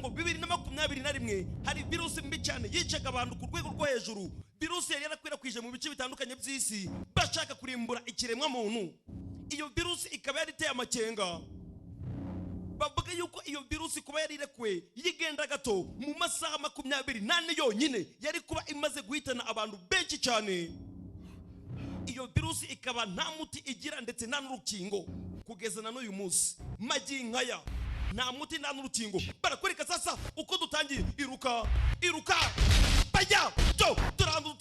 ngo 2021 hari virusi mbi cyane yicaga abantu ku rwego rwo hejuru. Virusi yari yarakwirakwije mu bice bitandukanye by'isi, bashaka kurimbura ikiremwa muntu. Iyo virusi ikaba yari iteye amakenga. Bavuga yuko iyo virusi kuba yari irekuwe yigenda gato mu masaha 24 yonyine yari kuba imaze guhitana abantu benshi cyane. Iyo virusi ikaba nta muti igira ndetse nta n'urukingo kugeza na n'uyu munsi. Magingo aya nta muti, nta n'urukingo. Barakwereka sasa uko dutangiye. Iruka, iruka, bajya to turahantu.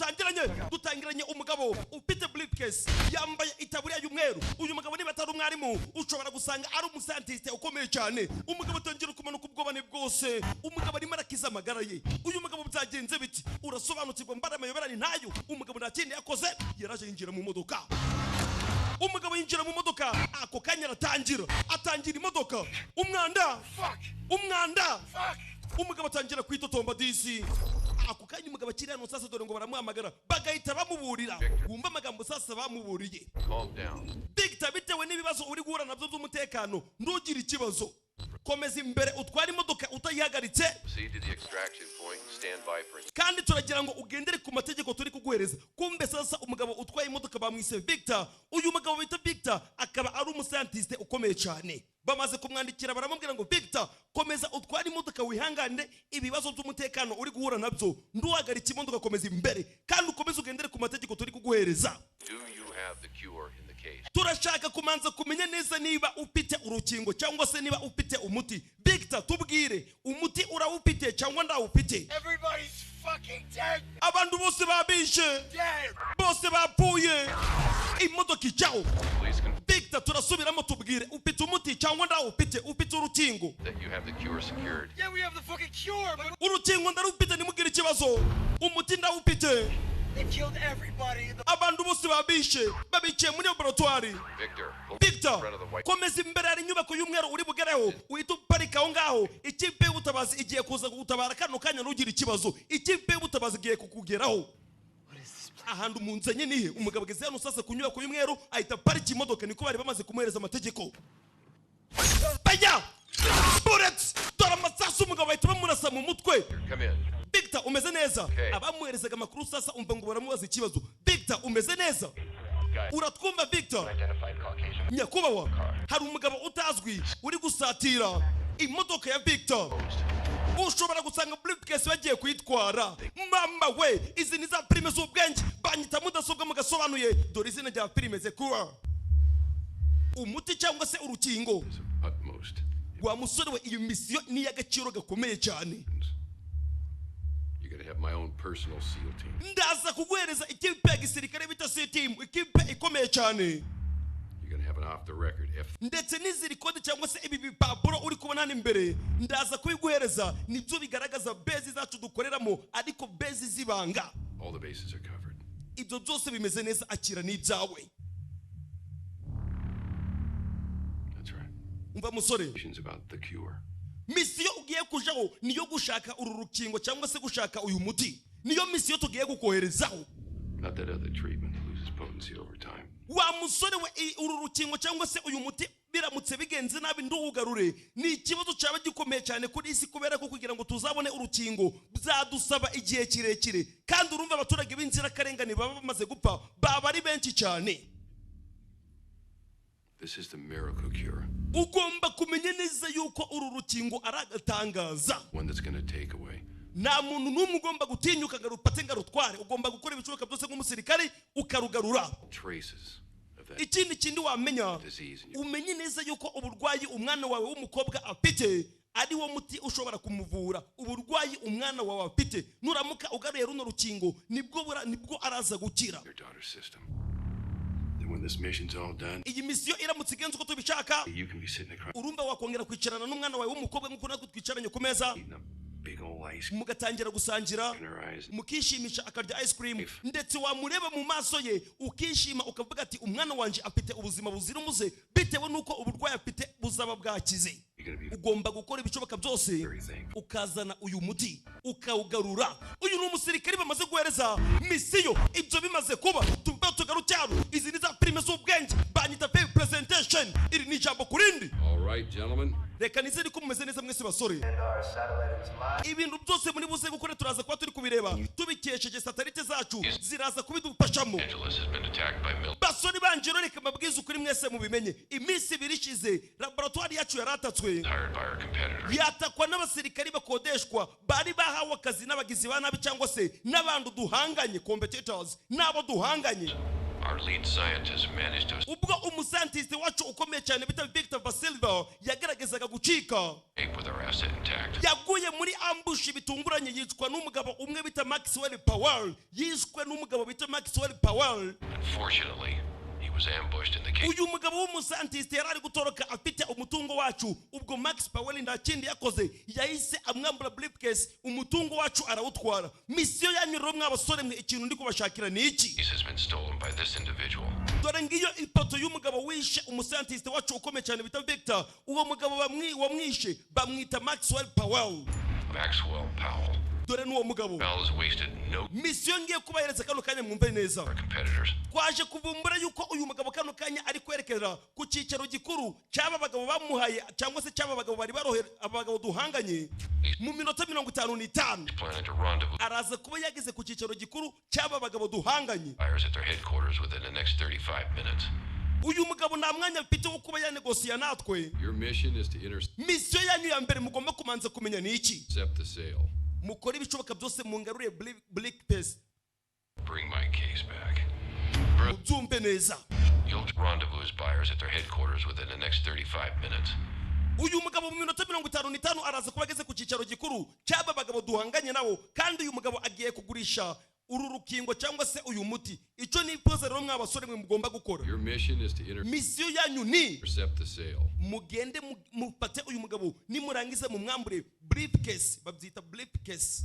Dutangiranye umugabo ufite briefcase, yambaye itaburiya y'umweru. Uyu mugabo niba atari umwarimu, ushobora gusanga ari umuscientiste ukomeye cyane. Umugabo atangira kumanuka, ubwoba ni bwose. Umugabo arimo arakiza amagara ye. Uyu mugabo byagenze biti? Urasobanukirwa mbara amayoberane ntayo. Umugabo nta kindi yakoze, yaraje yinjira mu modoka. Umugabo yinjira mu modoka, ako kanya aratangira, atangira imodoka. Umwanda, umwanda! Umugabo atangira kwitotomba disi. Ako kanya umugabo akiri hano sasa, dore ngo baramuhamagara, bagahita bamuburira. Wumva amagambo sasa bamuburiye. Calm down. Victor, bitewe n'ibibazo uri guhura nabyo by'umutekano, ntugire ikibazo, komeza imbere utware imodoka utayihagaritse. Proceed to the extraction point and stand by for Kandi turagira ngo ugendere ku mategeko turi kuguhereza. Kumbe sasa umugabo utwaye imodoka bamwise Victor. Uyu mugabo bita Victor akaba ari umuscientiste ukomeye cyane. Bamaze kumwandikira, baramubwira ngo: "Victor, komeza utware imodoka, wihangane ibibazo by'umutekano uri guhura nabyo, nduhagarike imodoka, komeza imbere kandi ukomeze ugendere ku mategeko turi kuguhereza." Do you have the cure in the case? Turashaka kumanza kumenya neza niba ufite urukingo cyangwa se niba ufite umuti. Victor, tubwire, umuti urawufite cyangwa ndawufite? Everybody's fucking dead! Abantu bose babishe. Dead! Bose bapfuye. Imodoka ijyaho. Please confirm Victor, turasubiramo, tubwire, ufite umuti cyangwa ndawufite? Ufite urukingo? that you have the cure secured. Yeah, we have the fucking cure, but Urukingo ndarufite, ntimugire ikibazo. Umuti ndawufite. they killed everybody in the Abantu bose babishe, babiciye muri laboratwari. Victor, pull Victor, in front of the white komeza imbere, hari inyubako y'umweru uri bugereho, uhita uparika aho ngaho. Ikipe y'ubutabazi igiye kuza kugutabara kano kanya, ntugire ikibazo. Ikipe y'ubutabazi igiye kukugeraho. Ahantu mu nzanye nihe? Umugabo ageze hano sasa ku nyubako y'umweru, ahita aparika imodoka, niko bari bamaze kumuhereza amategeko. Bajya bullets, dore amasasu. Umugabo bahita bamurasa mu mutwe. Come in. Victor, umeze neza? Okay. Abamuherezaga amakuru sasa, umva ngo baramubaza ikibazo: "Victor, umeze neza? Uratwumva, Victor?" "Nyakubahwa, hari umugabo utazwi uri gusatira imodoka ya Victor. Ushobora gusanga briefcase bagiye kuyitwara." Mama we, izi ni za filime z'ubwenge. Banyita mudasobwa mugasobanuye. Dore izina rya filime, The Cure, umuti cyangwa se urukingo. Is of utmost Wa musore we, iyo misiyo ni iy'agaciro gakomeye cyane. You're gonna have my own personal SEAL team. Ndaza kuguhereza ikipe ya gisirikare bita SEAL team, ikipe ikomeye cyane. You're gonna have an off the record F Ndetse n'izi record cyangwa se ibi bipapuro uri kubona hano imbere, ndaza kubiguhereza. Nibyo bigaragaza base zacu dukoreramo, ariko base z'ibanga. All the bases are covered. Ibyo byose bimeze neza, akira n'ibyawe. That's right. Umva musore. Questions about the cure. Misiyo ugiye kujaho niyo gushaka uru rukingo cyangwa se gushaka uyu muti, niyo misiyo tugiye kukoherezaho. Not that other treatment that loses potency over time. Wa musore we, uru rukingo cyangwa se uyu muti biramutse bigenze nabi nduwugarure, ni ikibazo cyaba gikomeye cyane kuri isi, kubera ko kugira ngo tuzabone urukingo byadusaba igihe kirekire, kandi urumva abaturage b'inzirakarengane baba bamaze gupfa baba ari benshi cyane. This is the miracle cure. Ugomba kumenya neza yuko uru rukingo ari agatangaza. One that's gonna take away Nta muntu n'umwe ugomba gutinyuka ngo arufate ngo arutware. Ugomba gukora ibishoboka byose nk'umusirikare ukarugarura. traces of that Ikindi kindi wamenya, disease in your umenye neza yuko uburwayi umwana wawe w'umukobwa afite ari wo muti ushobora kumuvura. Uburwayi umwana wawe afite, nuramuka ugaruye runo rukingo, nibwo araza gukira. your daughter's system. Then when this mission's all done, Iyi misiyo iramutse igenze uko tubishaka, you can be sitting across urumva wakongera kwicarana n'umwana wawe w'umukobwa nk'uko natwe twicaranye ku meza, eating a big old ice mugatangira gusangira, in her eyes. mukishimisha, akarya ice cream, ndetse wamureba mu maso ye ukishima, ukavuga ati: "Umwana wanjye afite ubuzima buzira umuze," bitewe n'uko uburwayi afite buzaba bwakize. You're gonna be Ugomba gukora ibishoboka byose very thankful. ukazana uyu muti ukawugarura. Uyu ni umusirikare bamaze guhereza misiyo. Ibyo bimaze kuba, tuba tugaruke hano. Izi ni za filime z'ubwenge, banyita Pay Presentation. Iri ni ijambo ku rindi. All right, gentlemen. Reka nizere ko mumeze neza mwese basore. Ibintu byose muri buze gukora turaza kuba turi kubireba tubikesheje satellite zacu, ziraza kubidufashamo. Angeles has been attacked by mil- Basore banje, reka mbabwize ukuri mwese mubimenye. Iminsi 2 ishize laboratwari yacu yaratatswe, hired by our competitors. yatakwa n'abasirikari bakodeshwa bari bahawe akazi n'abagizi ba nabi cyangwa se n'abantu duhanganye, competitors, n'abo duhanganye. Our lead scientist managed to Ubwo umuscientist wacu ukomeye cyane bita Victor Vasilva yageragezaga gucika, escape with our asset intact. yaguye muri ambush bitunguranye, yicwa n'umugabo umwe bita Maxwell Powell, yishwe n'umugabo bita Maxwell Powell. Unfortunately, he was ambushed in the case Uyu mugabo w'umuscientist yari ari gutoroka afite umutungo wacu. Ubwo Max Powell nta kindi yakoze, yahise amwambura briefcase, umutungo wacu arawutwara. Misiyo yanyu rero mwa basore mwe, ikintu ndi kubashakira ni iki? has been stolen by this individual. Dore ngiyo ifoto y'umugabo wishe umuscientist wacu ukomeye cyane bita Victor. Uwo mugabo wamwishe bamwita Maxwell Powell. Maxwell Powell. Dore n'uwo mugabo. Powell has wasted no Misiyo ngiye kubahereza kano kanya, mwumve neza. our competitors. Twaje kuvumbura yuko uyu mugabo kano kanya ari kwerekera ku cyicaro gikuru cy'aba bagabo bamuhaye cyangwa se cy'aba bagabo bari barohe, aba bagabo duhanganye, mu minota 55. He's planning to rendezvous Araza kuba yageze ku cyicaro gikuru cy'aba bagabo duhanganye. buyers at their headquarters within the next 35 minutes. Uyu mugabo nta mwanya afite wo kuba yanegosiya natwe. Your mission is to intercept Misiyo yanyu ya mbere mugomba kumanza kumenya ni iki? the sale. Mukore ibishoboka byose mungarure briefcase. Bring my case back. Bro, Ubyumve neza. you'll rendezvous buyers at their headquarters within the next 35 minutes. Uyu mugabo mu minota 55 araza kuba ageze ku cyicaro gikuru cy'aba bagabo duhanganye nabo, kandi uyu mugabo agiye kugurisha uru rukingo cyangwa se uyu muti. Icyo nifuza rero mwa basore mwe mugomba gukora, Your mission is to misiyo yanyu ni intercept the sale. mugende mufate uyu mugabo, nimurangiza mumwambure briefcase, babyita briefcase,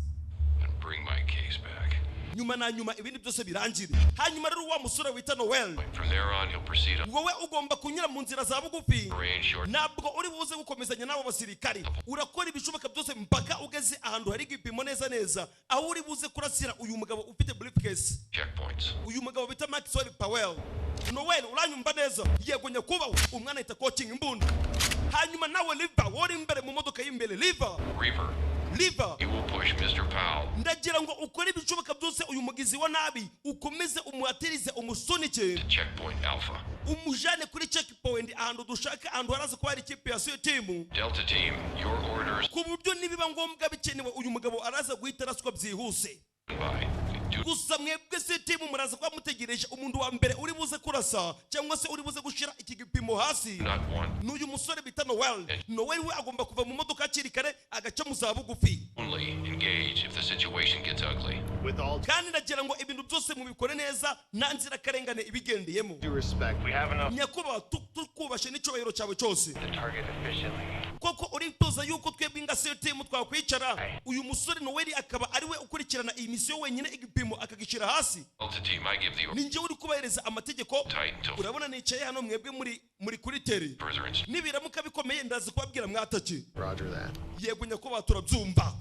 and bring my case back. Nyuma na nyuma ibindi byose birangire. Hanyuma rero wa musore wita Noel, From there on, he'll proceed on wowe ugomba kunyura mu nzira za bugufi. range short Ntabwo uri buze gukomezanya n'abo basirikari. Urakora ibishoboka byose mpaka ugeze ahantu hari igipimo neza neza, aho uri buze kurasira uyu mugabo ufite briefcase, checkpoints. uyu mugabo bita Maxwell Powell. Noel, uranyumva neza? Yego nyakubahwa. Umwana ahita kokinga imbunda. Hanyuma nawe Liva, wowe uri imbere mu modoka y'imbere, Liva, Reaper, Liva, you will push Mr. Powell ndagira ngo ukore ibishoboka byose uyu mugizi wa nabi ukomeze umuhatirize, umusunike to checkpoint Alpha. umujane kuri checkpoint ahantu dushaka, ahantu haraza kuba hari ikipe ya SEAL team, Delta Team, your orders ku buryo nibiba ngombwa bikenewe uyu mugabo araza guhita araswa byihuse. by. Do Gusa mwebwe SEAL team muraza kuba mutegereje umuntu wa mbere uri buze kurasa cyangwa se uri buze gushyira iki gipimo hasi not want n'uyu musore bita Noel. Noel we agomba kuva mu modoka hakiri kare, agaca mu za bugufi. only engage if the situation gets ugly. With all Kandi ndagira ngo ibintu byose mubikore neza, nta nzirakarengane ibigendeyemo. due respect, We have enough Nyakubahwa, tukubashe n'icyubahiro cyawe cyose, to target efficiently. koko urifuza yuko twebwe nka SEAL team twakwicara, uyu musore Noel akaba ari we ukurikirana iyi misiyo wenyine, igipimo akagishyira hasi? Delta Team, I give the order Ni njyewe uri kubahereza amategeko. tight until Urabona nicaye hano, mwebwe muri kuri teri. further instructions. Nibiramuka bikomeye ndazi kubabwira mwatake. Roger that. Yego nyakubahwa, turabyumva.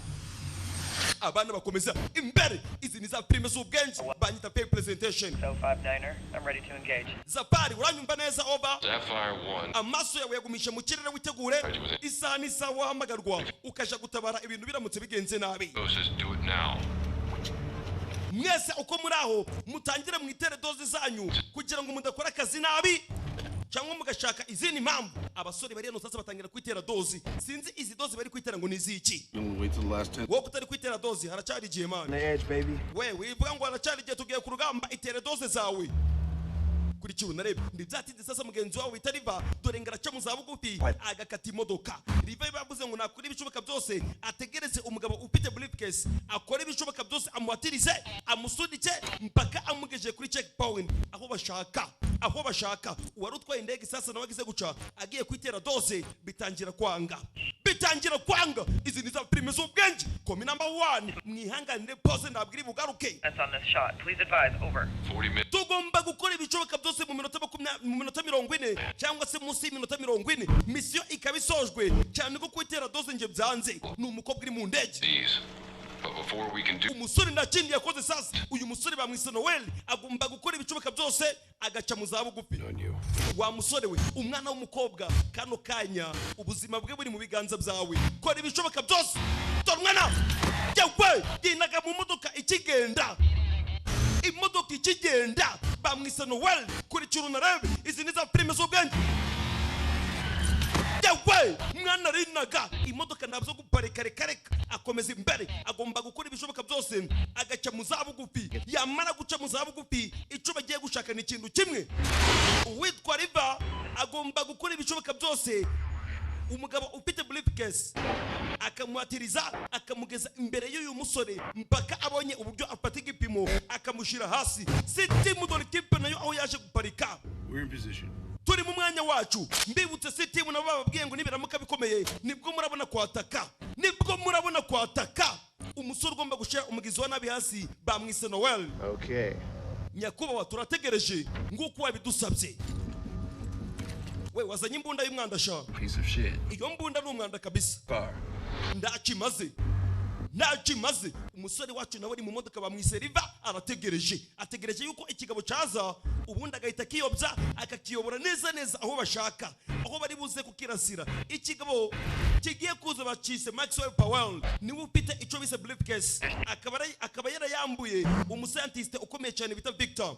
Abana bakomeza imbere. Izi ni za filime z'ubwenge, banyita pay presentation. So 5-9er, I'm ready to engage. Zapari, uranyumva neza? Over. Sapphire 1, Amaso yawe yagumisha mu kirere, witegure isaha n'isaha wahamagarwa ukaja gutabara ibintu biramutse bigenze nabi. says do it now. Mwese uko muri aho mutangire mwitere doze zanyu kugira ngo mudakora akazi nabi cyangwa mugashaka izindi mpamvu. Abasore bari hano sasa batangira kwitera dozi. Sinzi izi dozi bari kwitera ngo ni iziki. Gonna wait till the last 10 Wowe kutari kwitera dozi, haracyari igihe man. The edge, baby. We wivuga ngo haracyari igihe, tugiye ku rugamba, itere doze zawe. Kurikiwe unarebe ntibyatinze. Sasa mugenzi wawe wita Riva, dore ngo araca mu za bugufi agakata imodoka. Riva bavuze ngo nakora ibishoboka byose ategereze umugabo ufite briefcase, akore ibishoboka byose amuhatirize, amusunike mpaka amugejeje kuri checkpoint aho bashaka, aho bashaka. Uwari utwaye indege sasa nawe agize guca agiye kwitera doze, bitangira kwanga, bitangira kwanga. Izi ni za filime z'ubwenge, komi number one. Mwihanganire pose, ntabwo iri bugaruke. That's on this shot. Please advise. Over. 40 minutes. Tugomba gukora ibishoboka byose mu minota 40 cyangwa se munsi y'iminota 40, misiyo ikaba isojwe, cyane ko kwitera doze nge byanze. Ni umukobwa uri mu ndege. These. But before we can do Umusore nta kindi yakoze. Sasa uyu musore bamwise Noel, agomba gukora ibishoboka byose agaca mu za bugufi. on you. Wa musore we, umwana w'umukobwa kano kanya ubuzima bwe buri mu biganza byawe, kora ibishoboka byose. Dore umwana yewe yinaga mu modoka ikigenda, imodoka ikigenda. Bamwise Noel. Kurikira unarebe, izi ni za filime z'ubwenge. Yewe mwana arinaga imodoka, ntabwo guparika, reka reka, akomeza imbere. Agomba gukora ibishoboka byose agaca mu za bugufi. Yamara guca mu za bugufi, icyo bagiye gushaka ni ikintu kimwe. Uwitwa Riva agomba gukora ibishoboka byose, umugabo ufite briefcase akamuhatiriza, akamugeza imbere y'uyu musore mpaka abonye uburyo afata igipimo akamushyira hasi. C-Team, dore ikipe nayo aho yaje guparika. We're in position. Turi mu mwanya wacu. Mbibutse, C-Team nabo bababwiye ngo nibiramuka bikomeye nibwo murabona kwataka, nibwo murabona kwataka. Umusore ugomba gushyira umugizi wa nabi hasi bamwise Noel. Okay. Nyakubahwa, turategereje nguko wabidusabye. We wazanye imbunda y'umwanda sha. Piece of shit. Iyo mbunda ni umwanda kabisa. Fire. Ntacyo imaze, ntacyo imaze. Umusore wacu nawe ari mu modoka, bamwise Riva, arategereje, ategereje yuko ikigabo cyaza, ubundi agahita akiyobya, akakiyobora neza neza aho bashaka, aho bari buze kukirasira. Ikigabo kigiye kuza bacise Maxwell Powell, niwe ufite icyo bise briefcase, akaba yarayambuye umuscientist ukomeye cyane bita Victor.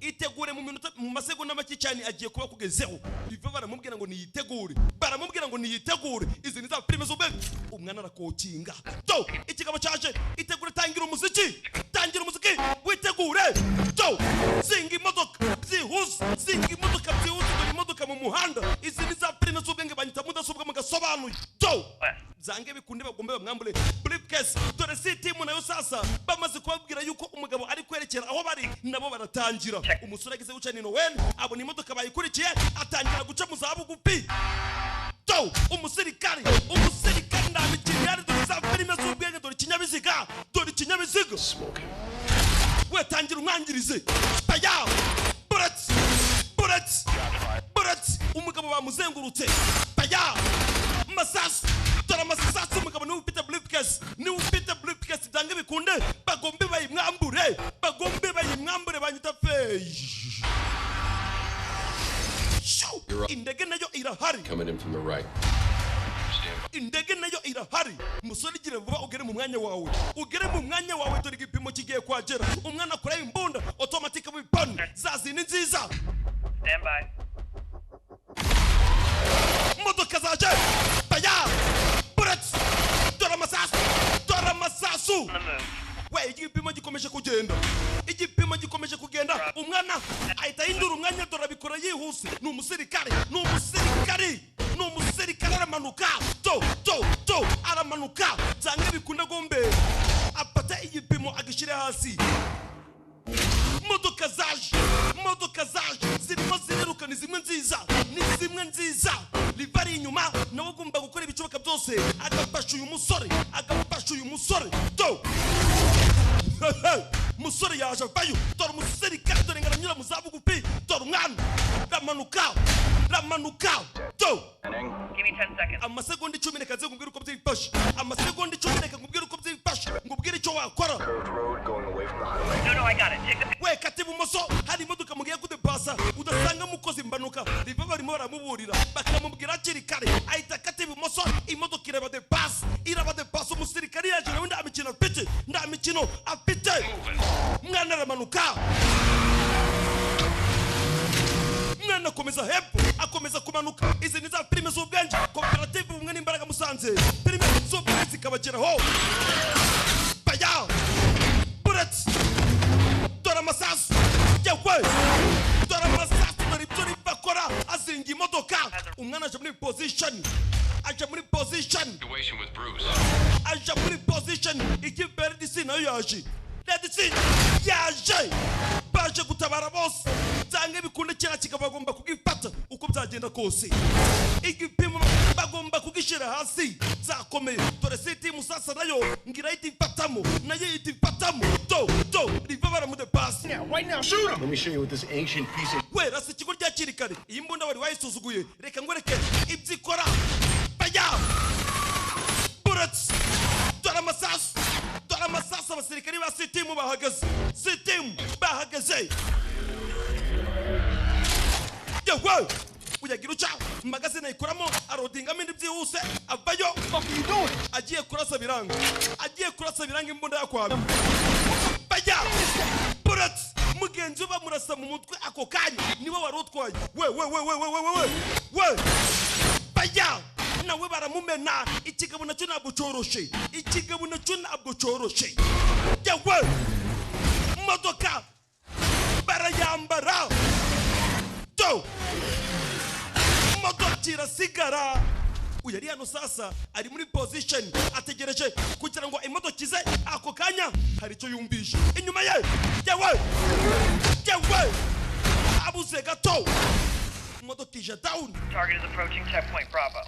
Itegure, mu minota, mu masegonda make cyane agiye kuba akugezeho. Riva baramubwira ngo niyitegure, baramubwira ngo niyitegure. Izi ni za filime z'ubwenge. Umwana arakokinga to, ikigabo cyaje. Itegure, tangira umuziki, tangira umuziki, witegure to. Zinga imodoka byihuse, zinga imodoka byihuse, dore imodoka mu muhanda. Izi ni za filime z'ubwenge, banyita mudasobwa mugasobanuye to. Byange bikunde bagombe bamwambure briefcase. Dore C-Team nayo sasa bamaze kubabwira yuko umugabo ari kwerekera aho bari, nabo baratangira. Umusore ageze guca ni Noel, abona imodoka bayikurikiye, atangira guca mu za bugufi to. Umusirikari, umusirikari nta mikino ihari. Dore za filime z'ubwenge, dore ikinyabiziga, dore ikinyabiziga. Smoke him. We tangira umwangirize baya. Bullets, bullets, bullets! Umugabo bamuzengurutse baya. Masasu, dore amasasu. Umugabo niwe ufite briefcase, niwe ufite briefcase. Byange bikunde bagombe bayimwambure, bagombe bayimwambure. Banyita feyi. Shoo! Indege nayo irahari. Coming in from the right. Stand by. Indege nayo irahari. Musore, gira vuba ugere mu mwanya wawe, ugere mu mwanya wawe. Dore igipimo kigiye kwagera. Umwana akora imbunda automatic weapon, za zindi nziza. Stand by. Modoka zaje baya. Bullets, dore amasasu, dore amasasu. On the move. We, igipimo gikomeje kugenda, igipimo gikomeje kugenda. Umwana ahita ahindura umwanya, dore abikora yihuse. Ni umusirikare, ni umusirikare, ni umusirikare. Aramanuka to to to, aramanuka. Cyangwa bikunda gombe afata igipimo agishyire hasi. Modoka zaje, modoka zaje, zirimo ziriruka, ni zimwe nziza, ni zimwe nziza. Riva ari inyuma, nawe agomba gukora ibishoboka byose agafasha uyu musore, agafasha uyu musore to. Musore yaje avayo. Dore umusirikare, dore ngo aranyura mu za bugufi. Dore umwana ramanuka, ramanuka to. Give me 10 seconds. Amasegonda 10, reka nze nkubwire uko byifashe. Amasegonda 10, reka nkubwire uko byifashe, nkubwire icyo wakora. Curved road going away from the highway. No, I got it. Take the We, kata ibumoso, hari imodoka mugiye kudepasa, udasanga mukoze impanuka. Riva barimo baramuburira, bakamubwira hakiri kare, ahita akata ibumoso, imodoka iraba depasa, iraba depasa. Umusirikare yaje nawe, nta mikino afite, nta mikino afite. Mwana aramanuka, mwana akomeza hepfo, akomeza kumanuka. Izi ni za filime z'ubwenge, koperative ubumwe n'imbaraga Musanze. Filime z'ubwenge zikabageraho baya. Bullets, dore amasasu yewe, dore amasasu, dore ibyo riva akora, azinga imodoka. Umwana aje muri position, aje muri position. Situation with Bruce. Aje muri position. Ikipe ya RDC nayo yaje, RDC yaje, baje gutabara bose. Byange bikunde kiriya kigabo bagomba kugifata uko byagenda kose, igipimo bagomba kugishyira hasi. Zakomeye. Dore C-Team sasa nayo ngira ihita ifatamo, nayo ihita ifatamo do. Do riva baramudepasi. Now, right now, shoot him! Let me show you what this ancient piece of We, rasa ikigo ryakiri kare. Iyi mbunda wari wayisuzuguye, reka ngwereke ibyo ikora baya. Bullets, dore amasasu, dore amasasu. Abasirikari ba C-Team bahagaze, C-Team bahagaze. Yewe, uyagira uca magazine ayikuramo, arodingamo indi byihuse, avayo. Agiye kurasa biranga, agiye kurasa biranga, imbunda yakwamye bajya bullets. Mugenzi we bamurasa mu mutwe ako kanya, niwe wari utwaye. We we we we we we we we, bajya nawe baramumena. Ikigabo nacyo ntabwo cyoroshe, ikigabo nacyo ntabwo cyoroshe. Yewe, modoka barayambara do, modoka irasigara. Uyu ari hano sasa, ari muri position, ategereje kugira ngo imodoka ize. Ako kanya hari icyo yumvishe inyuma ye. Yewe yewe, abuze gato, imodoka ije down. Target is approaching checkpoint Bravo.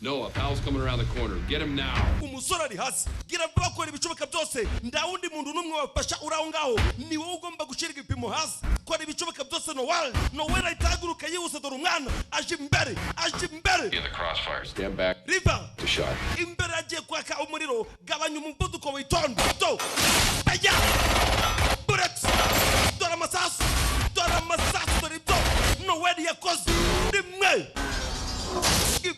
Noah, Powell's coming around the corner. Get him now. Umusore ari hasi, gira vuba, bakora ibishoboka byose. Nta wundi muntu n'umwe wafasha uri aho ngaho, ni wowe ugomba gushyira ibipimo hasi. Kora ibishoboka byose. Noel, Noel ahita ahaguruka yihuse. Dore umwana aje imbere, aje imbere. In the crossfire. Stand back. Riva The shot. imbere agiye kwaka umuriro. Gabanya umuvuduko, witonde. Do bajya bullets, dore amasasu, dore amasasu, dore ibyo Noel yakoze rimwe.